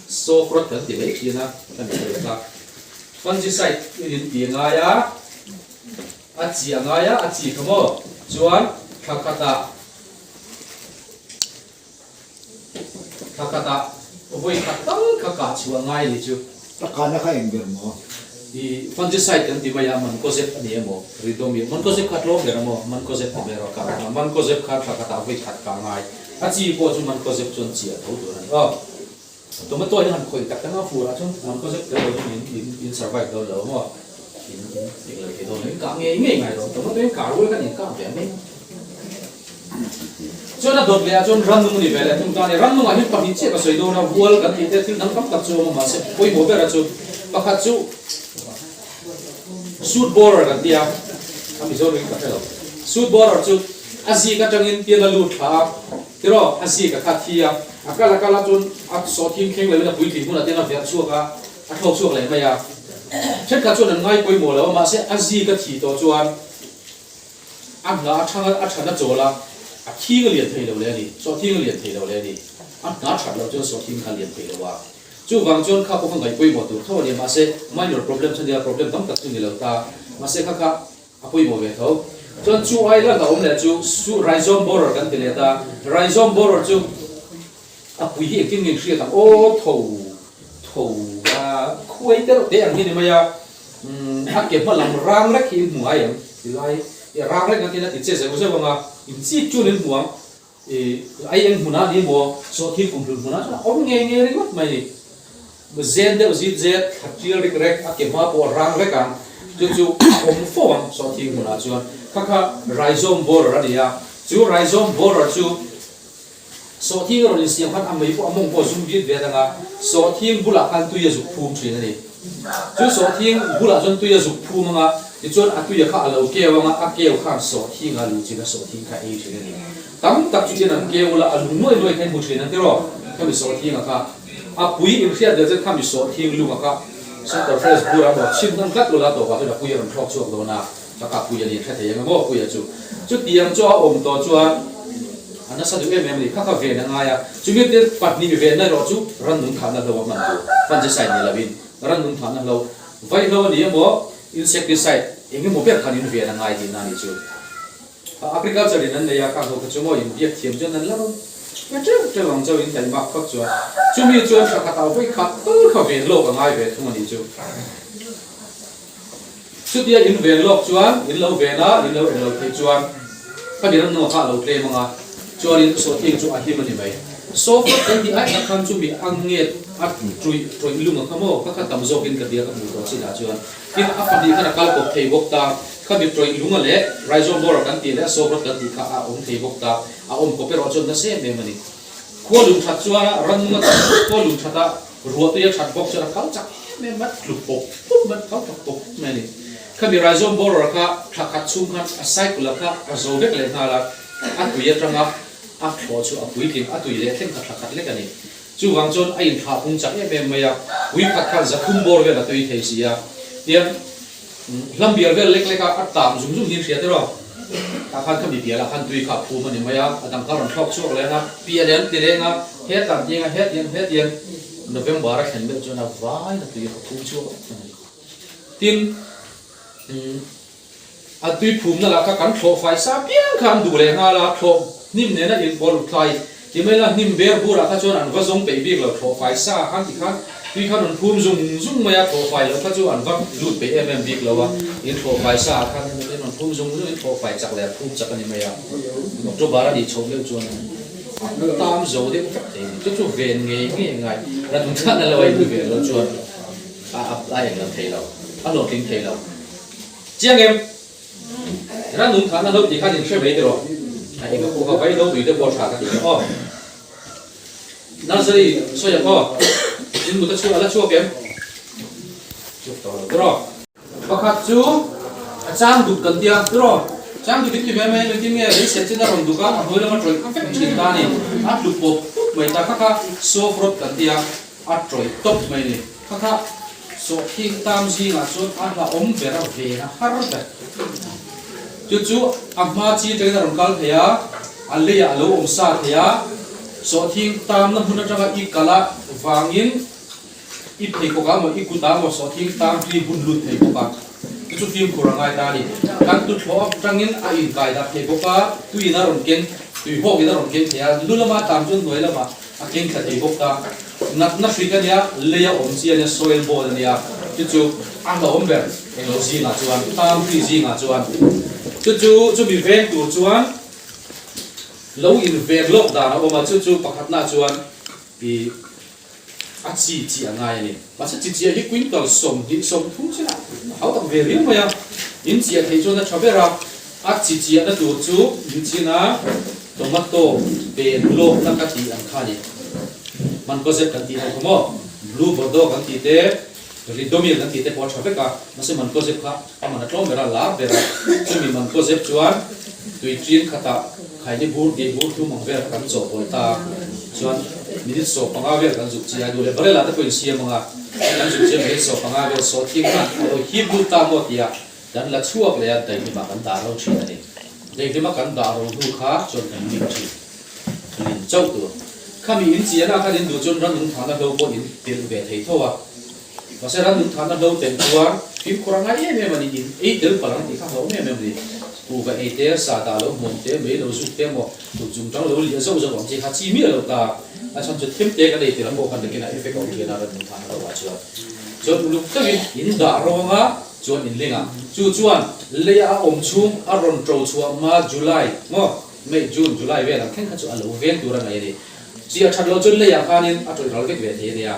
Soft rot kan ti mai thin a, kan sawi kha. Fungicide in in ti ngai a, a chi a ngai a, a chi kha maw? Chuan thla khatah thla khatah vawi khat tal kha kah chhuah ngai ni chu. A kahna kha eng ber maw? I fungicide kan ti mai a, mancozeb a ni emaw, ridomil, mancozeb kha tlawm ber emaw, mancozeb ti mai erawh kah kha, mancozeb kha thla khatah vawi khat kah ngai. A chi pawh chu mancozeb chuan chiah tho tur a ni aw. Tomato hi han khawih tak tak a, furah chuan mancozeb tel lo chuan in in survive dawn lo maw? In in eng lo thei dawn lo, in kah ngei ngei ngai lo, tomato hi kah rual khan in kah ve mai. Chuan a dawt leh ah chuan rannung a ni ve leh thung ta a ni. Rannung ah hian pahnih chiah ka sawi dawn a, vual kan tih te thil dang tam tak chu a awm a mahse pawimawh ber a chu pakhat chu Shoot borer kan ti a, a Mizo ring ka hre lo. Shoot borer chu a zik atangin tiang a lut thla a, tiraw a zik a kha thi a, a kal a kal a chuan a sawh thim thleng loin a puitling hunah tiang a verh chhuak a, a thlawk chhuak leh mai a. Thenkhat chuan an ngai pawimawh lo a, mahse a zik a thi tawh chuan a hna a thang a, a than a chawl a, a thing a lian thei lo leh a ni, sawhthing a lian thei lo leh a ni. A hna that loh chuan sawhthing kha a lian thei lo a. Chuvang chuan kha pawh kha ngaih pawimawh tur tho a ni a, mahse minor problem chu a nia, problem tam tak chu ni lo ta, mahse kha kha a pawimawh ve tho. Chuan chu ai la hlauhawm leh chu su rhizome borer kan ti leh ta, rhizome borer chu a pui hi engtin nge hriat ang aw, tho tho a khuai te reuh te ang hi a ni mai a, umm a ke hma lam rang rek hi in hmu ngai em tilai rang rek ang tin a ti che zeuh zeuh ang a, in chik chuan in hmu ang. I ai eng hmunah ni maw? Sawhthing kum hlun hmunah chuan a awm ngei ngei ringawt mai ni. Zen deuh zit zet, thla tial rik rek, a ke hma pawh a rang vek ang. Chu chu a awm fo ang sawhthing hmunah chuan. Kha kha rhizome borer a ni a, chu rhizome borer chu sawhthing a rawn insiam khan a mei pawh a mawng pawh a zum vit vet ang a, sawhthing bulah khan tui a zuk phum thin a ni. Chu sawhthing bulah chuan tui a zuk phum ang a, tichuan a tuia kha a lo keu ang a, a keu khan sawhthing a luh chin a sawhthing kha ei thin a ni. Tam tak chu tian an keu la, a lung nuai nuai kha i hmu thin ang tiraw? Khami sawhthing a kha a pui inhriat leh chuan khami sawhthing lung a kha Center Fresh bur a maw chhim hnan tlat ula tawpah chuan a pui a rawn thlawk chhuak dawn a, ka kha pui a ni hre thei ang emaw puia chu. Chutiang chu a awm tawh chuan a nasa duh em em a ni, kha kha ven a ngai a, chumi te pahnih venna erawh chu rannung thahna hlo a hman tur, fungicide ni lovin rannung thahna hlo, vaihlo a ni emaw insecticide eng emaw ber khan in ven a ngai tihna a nih chu. Agriculture in an nei a, khang ho kha chu maw in biak thiam chuan an la rawn pe teuh teuh ang chauh in taihmak phawt chuan chumi chuan thla khat ah vawi khat tal kha ven lawk a ngai ve thung a nih chu. Chutia in ven lawk chuan in lo ven a, in lo eng lo theih chuan ka mi ram hnungah kha a lo tlem ang a, chuanin sawhthing chu a him a ni mai. Sofa kan tih ai tak khan chumi a nget a ṭuih ṭawih lung a kha maw, ka kha tam zawkin ka bia ka hmuh tawh chinah chuan tin a pahnih khan a kal kawp thei bawk ta, khami ṭawih lunga leh rhizome borer kan tih leh sofa kan tih kha a awm thei bawk ta, a awm kawp erawh chuan nasa em em a ni. Khua lung ṭhat chuan a rannung a khua lung ṭhat a ruah tui a ṭhat bawk chuan a kal chak em em a, tlu pawp pawp mai, kal tak pawp pawp mai a ni. Khami rhizome borer kha thla khat chhung khan a cycle a kha a zo vek leh nghal a, a tui atanga a thlawh chu a puitling a tui leh thleng kha thla khat lek a ni. Chuvang chuan a inthlah pung chak em em mai a, pui khat khan zathum bawr vel a tui thei si a, tiang hlam bial vel lek lek a a tam zum zum hi in hria tiraw? Tah khan khami bialah khan tui kha a phum a ni mai a, a dang kha a rawn thlawk chhuak leng a, pian en ti leng a, hetah tiang a hetiang hetiang November a thlen meuh chuan a vain a tui a phum chhuak vek a ni. Tin, a tui phumna lah kha kan thlawh fai sa piang kha an duh leh nghal a, thlawh hnim nena inpawlh tlai ti mai la, hnim ber burah kha chuan an va zawng peih bik lo, thlawh fai sa khan ti khan tui khan an phum zung zung mai a, thlawh fai loh kha chu an va lut peih em em bik lo a, in thlawh fai sa khan in an phum zung zung, in thlawh fai chak leh a phum chak a ni mai a, October a nih chhoh meuh chuan an tam zo deuh vek thei a ni, chu chu ven ngei ngei a ngai, ran thlahna lo a in ven loh chuan. A a eng lo thei lo, a hlawhtling thei lo. Chiang em? Ran nung thahna lo tih khan in hre mai tiraw? A eng a pawh kha vai lo tui te pawh tha ka ti kha aw. Nursery sawi ang aw. In mut a chhuak a la chhuak em? Chhuak tawh lo tiraw? Pakhat chu a chang duk kan tia tiraw? Chang duk in ti ve mai engtin nge lei set chin a rawn duk a, a hnuai lama tawih kha vek thin ta a ni. A tlu pawp pup mai ta kha kha soft rot kan tia. A tawih tawp mai ni. Kha kha sawhthing tam zingah chuan a hlauhawm ber a ven a har ber. Chu chu a hma chi atangin a rawn kal thei a, a leiah a lo awm sa thei a. Sawhthing tamna hmun atanga i kal a vangin i pheikhawk ah maw i kut ah maw sawhthing tam hli hun lut thei bawk a, chu chu fimkhur a ngai ta a ni. Kan tuthlawh atangin a inkai dah thei bawk a, tuiin a rawn keng, tuihawkin a rawn keng thei a, lu lama tam chuan hnuai lamah a keng thla thei bawk ta. Natna hrik a nia, lei a awm chi a nia, soil borne a nia, chu chu a hlauhawm ber englo zingah chuan, tam hri zingah chuan. Chu chu chumi veng tur chuan lo inven lawk dan a awm a, chu chu pakhatna chuan ih a chi chi a ngai a ni. Mahse chi chiah hi quintal 20 30 chinah hau tak ve riau mai a, in chiah theih chuan a tha ber a, a chi chiahna tur chu in china tomato pen lawkna ka tih ang kha a ni. Mancozeb kan tih ho kha maw, blue bordeaux kan tih te, ridomil kan tih te pawh a tha vek a, mahse mancozeb kha a man a tlawm ber a, lar ber a, chumi mancozeb chuan tui ṭin khatah khaini bur tih bur thum ang vel kha kan chawhpawlh ta a, chuan minute 15 vel kan zuk chi a, duh leh barrel ah te pawh insiam ang a, kan zuk chi a minute 15 vel sawhthing khan a lo hip lut ta maw tia kan la chhuak leh a, daihlimah kan dah ro ṭhin a ni. Daihlimah kan dah ro hnu kha chuan kan lim ṭhin, lim chauh tur. Khami in chian ah khan in duh chuan rannung thahna hlo pawh in telh ve thei tho a. Mahse ran nung thahna hlo telh chuan fimkhur a ngai em em a ni, in ei tel palh ang tih kha hlauhawm em em a ni. Kuhva ei te, sahdah lo hmuam te, mei lo zuk te emaw, kut zum tang lo liah zauh zauh ang chi kha chi miah lo ta. A chhan chu them te kan ei tel ang pawh khan nakinah effect a awm thin a ran nung thahna hlo ah chuan. Chuan uluk takin in dah rawng a, chuan in ling a. Chu chuan leia a awm chhung a rawn to chhuah hma July maw, May, June, July vel ang thleng kha chu a lo veng tur a ngaih a ni. Chi a that loh chuan leiah khanin a tawih ral vek ve thei a nia.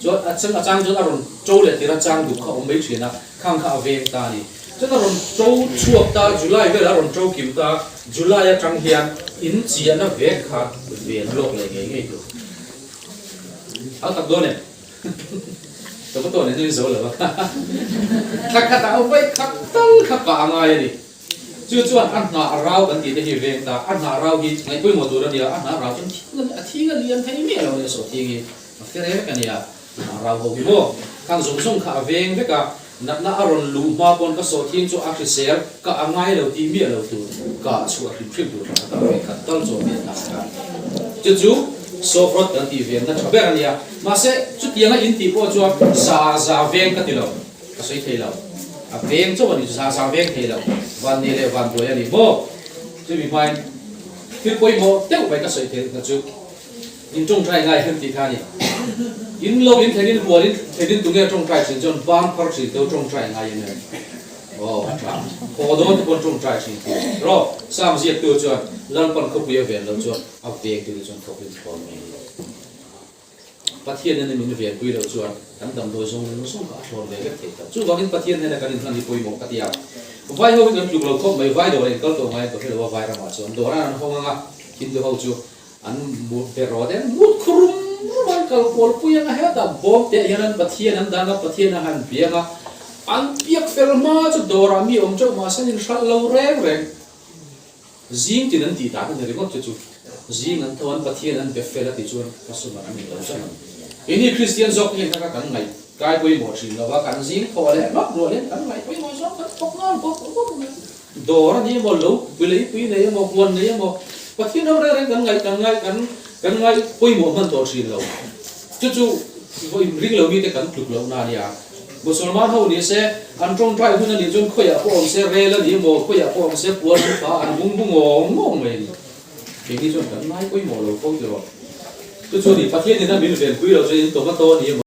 Chuan a chang a chang chuan a rawn to leh tir a chang duk kha a awm mai thin a, khang kha a veng ta a ni. Chuan a rawn to chhuak ta, July velah a rawn to kim ta, July atang hian in chiahna vek kha ven lawk leh ngei ngei tur. A tak dawn em? Ka va tawn en zo lo a. Thla khatah a vawi khat tal kha kah a ngai a ni. Chu chuan a hnah rau kan tih te hi veng ta, a hnah rau hi ngaih pawimawh tur a nia, a hnah rau chuan thing a thing a lian thei miah lo a nia, sawhthing hi a fer vek a nia, a hnah rau ho hi maw, khang zawng zawng kha a veng vek a, natna a rawn luh hma pawn ka sawhthing chu a hrisel ka a ngai lo tih miah lo tur, ka chhuah hrim hrim tur kha ka veng khat tal chaw miah ta a, chu chu soft rot kan tih venna tha ber a nia, mahse chutianga in tih pawh chuan za za veng ka ti lo. Ka sawi thei lo. A veng chauh a ni, za za veng thei lo. Van ni leh van buai a ni maw? Chumi hmain thil pawimawh deuh mai ka sawi theih na chu in tawngtai ngai em tih kha a ni. In lo in thlen in hual in thlen in tunge tawngtai thin chuan bang phar thin teu tawngtai ngai em em. Aw a tha. Haw dawn te pawn tawngtai thin tur. Rawh, Sam ziaktu chuan Lalpan khawpui a ven lo chuan a veng tute chuan thawk in thawn mai a ni. Pathian nen min venpui loh chuan kan damdawi zawng zawng kha a thlawn ve vek thei ta. Chuvangin Pathian nena kan inhlan hi pawimawh ka ti a. Vai ho hi kan tluk lo khawp mai, vai dawr in kal tawh ngai an ka hre lo a, vai ramah chuan dawr an hawng ang a, Hindu ho chu an mut be rawt em, mut khurum rum an kal kual pui ang a, hetah bawm te ah hian an Pathian an dang a, Pathian a han biang a, an piak fel hma chu dawrah mi awm teuh mahse an inhralh lo reng reng. Zing tin an tih dan a ni ringawt chu chu zing an tho an Pathian an be fel a ti chuan ka sum an ni lo zan ang. Keini Kristian zawk hian kha kan ngaih kai pawimawh thin lo va, kan zing thawh leh ngawt rual hian kan ngaih pawimawh zawk kan thawk nghal bawk bawk mai. Dawr a ni emaw, lo leipui nei emaw, huan nei emaw, Pathian ho reng reng kan ngaih kan ngaih kan kan ngaih pawimawh hman tawh thin lo. Chu chu ring lo mite kan tluk lohna a nia. Musulman ho ni se, an tawngtai hun a nih chuan khawiah pawh awm se, rel a ni emaw, khawiah pawh awm se, puan an pha, an bung bung awng awng mai a ni. Keini chuan kan ngai pawimawh lo fo tiraw. Chu chu a ni, Pathian in a min venpui lo chuan in tomato a ni emaw.